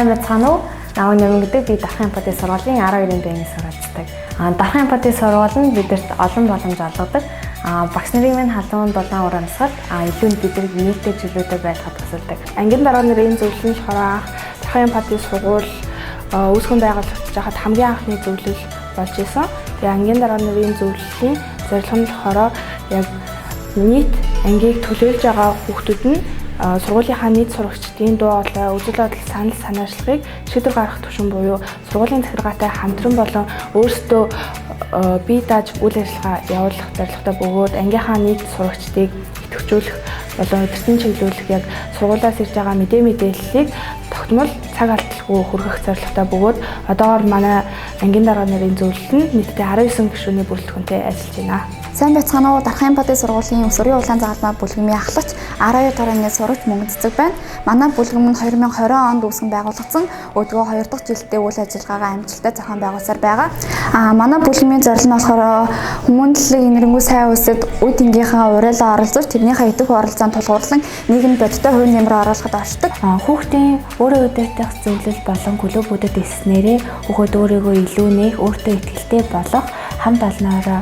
Сайн байцгаана уу? Намайг Нэмэн гэдэг, би Дархан Эмпати сургуулийн 12-ын Б-ний суралцдаг. Дархан Эмпати сургууль нь бидэрт олон боломж олгодог. Багш нарын минь халуун дулаан ур амьсгал илүү биднийг нийтдээ чөлөөтэй байхад тусалдаг. Ангийн дарга нарын зөвлөл нь болохоор анх Дархан Эмпати сургууль үүсгэн байгуулагдаж байхад хамгийн анхны зөвлөл болж исэн. Тэгээ ангийн дарга нарын зөвлөлийн зорилго нь болохоор яг нийт ангийг төлөөлж байгаа хүүхдүүд нь сургуулийнхаа нийт сурагчдын дуу хоолой, үзэл бодол, санал санаачлагыг шийдвэр гаргах түвшин буюу сургуулийн захиргаатай хамтран болон өөрсдөө бие дааж үйл ажиллагаа явуулах зорилготой бөгөөд ангийнхаа нийт сурагчдыг идэвхжүүлэх болон удирдан чиглүүлэх, яг сургуулиас ирж байгаа мэдээллийг тогтмол цаг алдалгүй хүргэх зорилготой бөгөөд одоогоор манай ангийн дарга нарын зөвлөл нь нийтдээ 19 гишүүний бүрэлдэхүүнтэй ажиллаж байна. Сайн байцгаана уу? Дархан Эмпати сургуулийн өсвөрийн улаан загалмай бүлгэмийн ахлагч 12 дугаар ангийн сурагч Мөнгөн Цэцэг байна. Манай бүлгэм нь 2020 онд үүсгэн байгуулагдсан. Өдгөө 2 дахь жилдээ үйл ажиллагаагаа амжилттай зохион байгуулсаар байгаа. Манай бүлгэмийн зорилго нь болохоор хүмүүнлэг энэрэнгүй сайн үсэд үе тэнгийнхаа уриалаа оролцож, тэрнийхээ идэвх оролцоонд тулгуурлан нийгэмд бодиттой хувь нэмрээ оруулахад оршдог. Хүүхдийн өөрөө удирдах зөвлөл болон клубүүдэд элснээрээ хүүхэд өөрийгөө илүү нээх, өөртөө итгэлтэй болох, хамт олноороо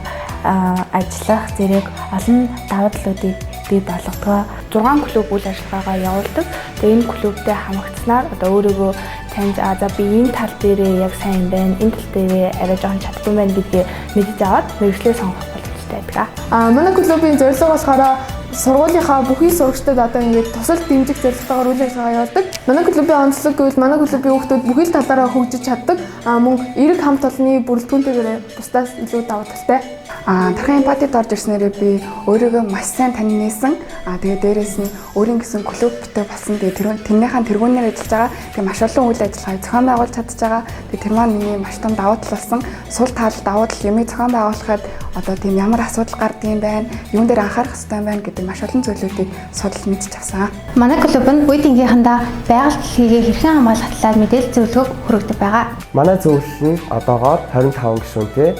ажиллах зэрэг олон давуу талуудыг бий болгодог. 6 клуб үйл ажиллагаагаа явуулдаг. Тэгээ энэ клубтэй хамрагдсанаар одоо өөрийгөө таньж, за би энэ тал дээрээ яг сайн юм байна, энэ тал дээрээ арай жоохон чаддгүй байна гэдгээ мэдэж аваад мэргэжлээ сонгох боломжтой байдаг. Манай клубын зорилго болохоор сургуулийнхаа бүхий сурагчдад одоо ингээд тусал дэмжих зорилготойгоор үйл ажиллагаа явуулдаг. Манай клубын онцлог гэвэл манай клубын хүүхдүүд бүхий л талаараа хөгжиж чаддаг. Мөн эерэг хамт олонны бүрэлдэхүүнтэйгээр бусдаас илүү давуу талтай. Дархан Эмпатид орж ирснээрээ би өөрийгөө маш сайн таньсан. Тэгээ дээрээс нь өөрийн гэсэн клубтэй болсон. Тэгээ тэрнийхээ тэргүүнээр ажиллаж байгаа. Тэгээ маш олон үйл ажиллагааг зохион байгуулж чадж байгаа. Тэгээ тэр маань миний маш том давуу тал болсон. Сул тал, давуу тал юмыг зохион байгуулахад одоо тийм ямар асуудал гардаг юм байна, юун дээр анхаарах хэрэгтэй байна гэдэг маш олон зүйлүүдийг судалж мэдчих авсан. Манай клуб нь үе тэнгийнхандаа байгаль дэлхийгээ хэрхэн хамгаалах талаар мэдээлэл зөвлөгөөг хүргэдэг байгаа. Манай зөвлөл нь одоогоор 25 гишүүнтэй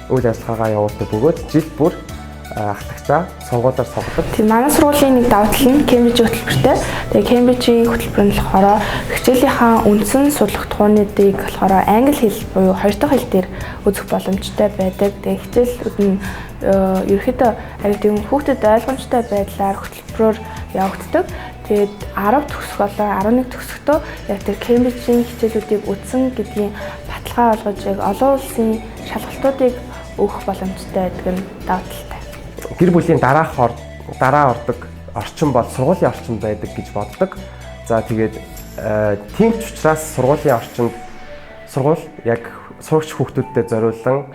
үйл ажиллагаагаа явуулдаг бөгөөд жил бүр ахлагчаа сонгуулиар сонгодог. Тийм, манай сургуулийн нэг давуу тал нь Кембрижийн хөтөлбөртэй. Тэгээ Кембрижийн хөтөлбөр нь болохоор хичээлийнхаа үндсэн судлах тухайнуудыг болохоор англи хэл буюу хоёр дахь хэл дээр үзэх боломжтой байдаг. Тэгээ хичээлүүд нь ерөнхийдөө арай тийм хүүхдэд ойлгомжтой байдлаар хөтөлбөрөөр явагддаг. Тэгээд 10 төгсөх болон 11 төгсөхдөө яг тэр Кембрижийн хичээлүүдийг үзсэн гэдгийн баталгаа олгож яг олон улсын шалгалтуудыг өгөх боломжтой байдаг нь давуу талтай. Гэр бүлийн дараа ордог орчин бол сургуулийн орчин байдаг гэж боддог. За тэгээд тийм ч учраас сургуулийн орчинд сургууль яг сурагч хүүхдүүдтэй зориулан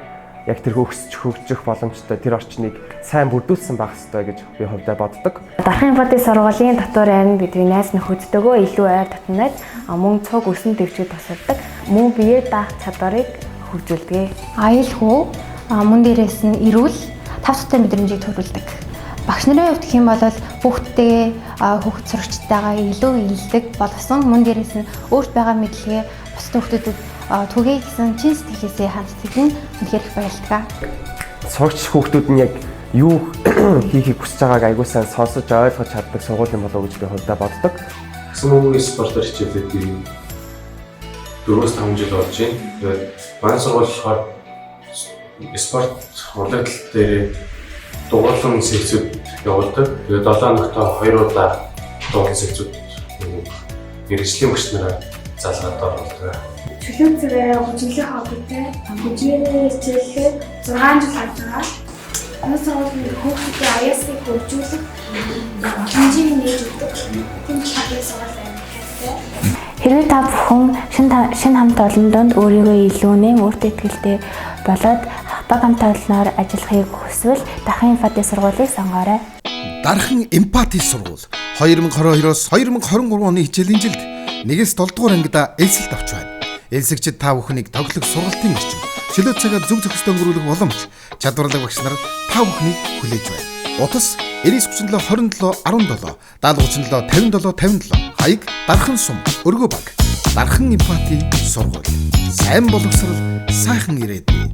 яг тэр өсч хөгжих боломжтой тэр орчныг сайн бүрдүүлсэн байх ёстой гэж би хувьдаа боддог. Дархан Эмпати сургуулийн дотор харин бидний найз нөхөдтэйгөө илүү ойр татнаад мөн цуг өсөн дэвжид тусалдаг. Мөн бие даах чадварыг хөгжүүлдэг. Аюулгүй, мөн дээрээс нь эрүүл, тав тухтай мэдрэмжийг төрүүлдэг. Багш нарын хувьд гэх юм бол хүүхдтэйгээ, хүүхд сурагчтайгаа илүү илдэг болгосон, мөн дээрээс нь өөрт байгаа мэдлэгээ бусад хүүхдүүдэд түгээе гэсэн чин сэтгэлээсээ ханддаг нь үнэхээр их баярлалаа. Сурагч хүүхдүүд нь яг юу хийхийг хүсэж байгааг аягүй сайн сонсож ойлгож чаддаг сургуулийн болов уу гэж би хувьдаа боддог. Хасан бөмбөгийн спортоор хичээлээд би 4-5 жил болж байна. Тэгээд манай сургууль болохоор спорт урлаг тал дээр дугуулan секцүүд явуулдаг. Тэгээд 7 хоногт 2 удаа дугуулan секцүүд мэргэжлийн багш нараа залгаад оруулдаг. Чөлөө цэвэр хөгжмөлийн хоббитой хөгжмийн хичээлээ 6 жил авч байгаа. Энэ сургуулийн хүүхдүүдийн аяасыг хөгжүүлэх боломжийг нээж өгдөг. Тийм болохоор би сургууль амар хайртай. Хэрвээ та бүхэн шинэ хамт олон донд өөрийгөө илүү нэм, өөртөө итгэлтэй болоод баг хамт олноор ажиллахыг хүсвэл Дархан Эмпати сургуулийг сонгоорой. Дархан Эмпати сургууль 2022-оос 2023 оны хичээлийн жилд 1-ээс 7 дугаар ангида элсэлт авч байна. Элсэгчид та бүхнийг тоглох сургалтын орчин, чөлөө цагаа зөв зохистой өнгөрүүлэх боломж, чадварлаг багш нар та бүхнийг хүлээж байна. Утас 99 37 27 17 70 37 57 57. Хаяг Дархан сум Өргөө баг. Дархан Эмпати сургууль. Сайн боловсрал, сайхан ирээдүй.